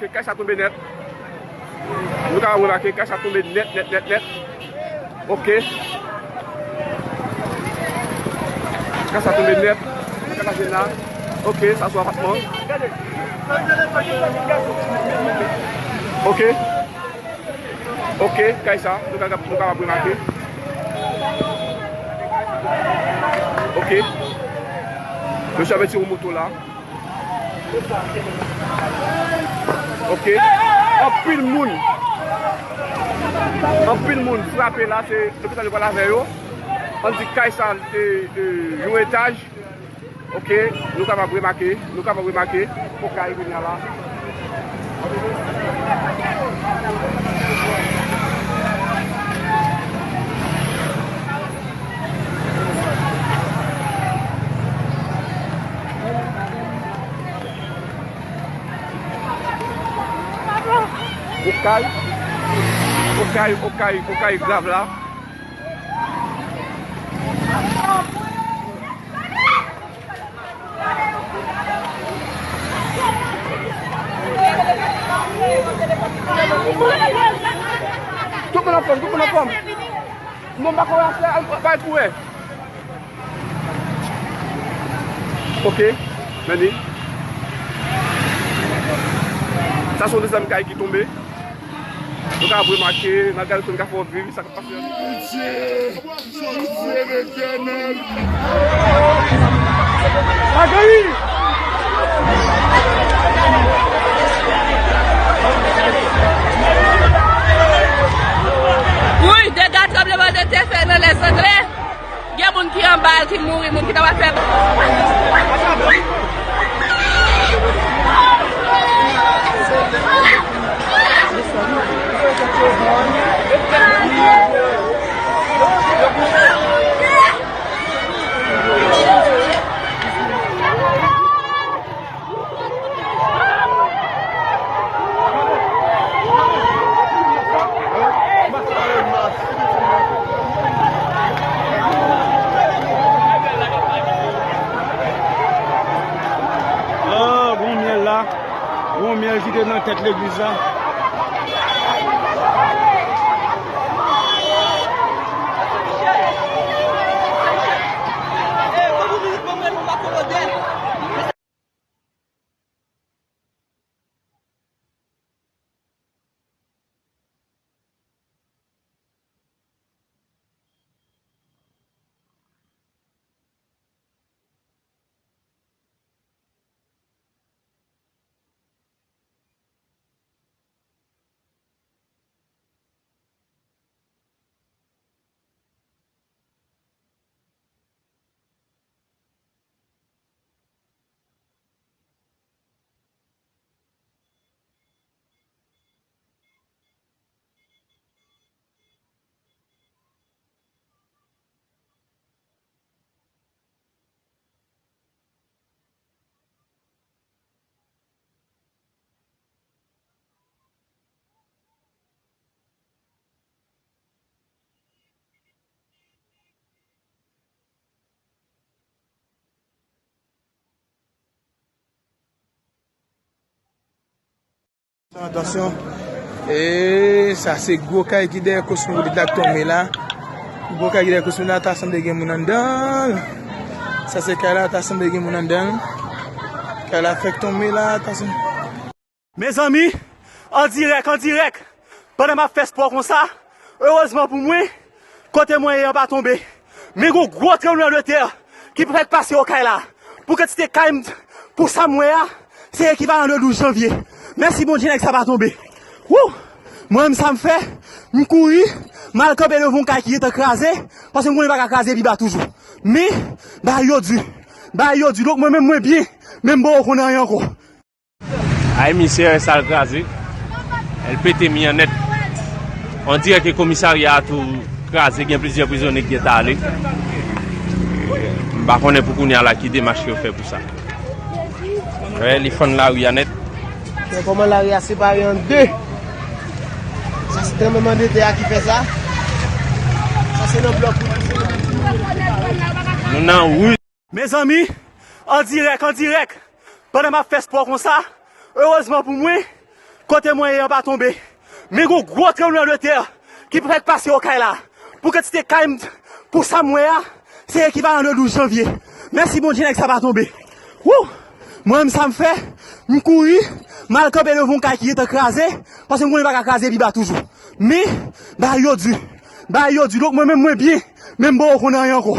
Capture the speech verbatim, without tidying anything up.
Kay sa tonbe nèt. Nou ka remake, kay sa tonbe nèt, nèt, nèt, nèt. Ok. Kay sa tonbe nèt. Kay sa tonbe la. Ok, sa sou apatman. Ok. Ok, kay sa, nou ka, nou kapab remake. Ok. Mesye ap retire yon moto la. Ok. Anpil moun. Anpil moun frape la, se lopital yo pral avè yo. Ann di kay sa, e, e, yon etaj. Ok, nou kapab remake, nou kapab remake, okay, kounye a la. Okay, okay, okay, okay, grav la. Tout moun anfòm, tout moun anfòm. Non, pa kò a fè, al, bay pou wè. Ok, men li. Sa se yon dezyèm kay ki tonbe. Nou ka remake, nan gade sou ka fè viv, sa k ap pase. Pitye, pitye, Letènèl. Wouy, dega tranblemanntè fè nan Lèzangle. Gen moun ki anba l, ki mouri, moun ki ta pral fè. Ah, gon myèl la. Gon myèl ki te nan tèt legliz la. Atansyon. E sa se gwo kay ki dèyè Kosmopolit la k tonbe la. Gwo kay ki dèyè Kosmopolit la, ta sanble gen moun anndan l. Sa se kay la, ta sanble gen moun anndan l. Kay la fèk tonbe la, ta sanble. Mezanmi, an dirèk, an dirèk, pandan m ap fè spò konsa, erezman pou mwen, kote mwen ye an pa tonbe. Men gon gwo tranblemanntè ki fèk pase Okay la. Pou kantite kay m, pou sa m wè a, se ekivalan de douz janvye. Mèsi Bondye, nèg sa pa tonbe. Wou! Mwen menm sa m fè, m kouri, m al kanpe devan yon kay ki gentan kraze, paske m konnen li pa ka kraze pi ba toujou. Men, bagay yo di, bagay yo di, donk mwen menm mwen byen, men m poko konn anyen ankò. Ay, misye, sa l kraze. L pete mi an nèt. On dirè ke komisarya a tou kraze, gen plizyè prizonye ki gentan ale. M pa konnen pou kounye a la ki demach yo fè pou sa. Wè, li fann lari a nèt. Men kòman lari a separe an de? Sa se tranblemanntè a ki fè sa. Sa se nan blòk. Nou nan ri. Mezanmi, an dirèk, an dirèk, pandan m ap fè spò konsa, erezman pou mwen, Kote mwen ye an pa tonbe. Men gon gwo tranblemanntè ki fèk pase Okay la. Pou kantite kay m, pou sa m wè a, se ekivalan de douz janvye. Mèsi Bondye, nèg sa pa tonbe. Wou! Mwen menm sa m fè, m kouri, m al kanpe devan yon kay ki gentan kraze, paske m konnen pa ka kraze pi ba toujou. Men, bagay yo di. Bagay yo di. Donk mwen menm mwen byen, men m poko konn anyen ankò.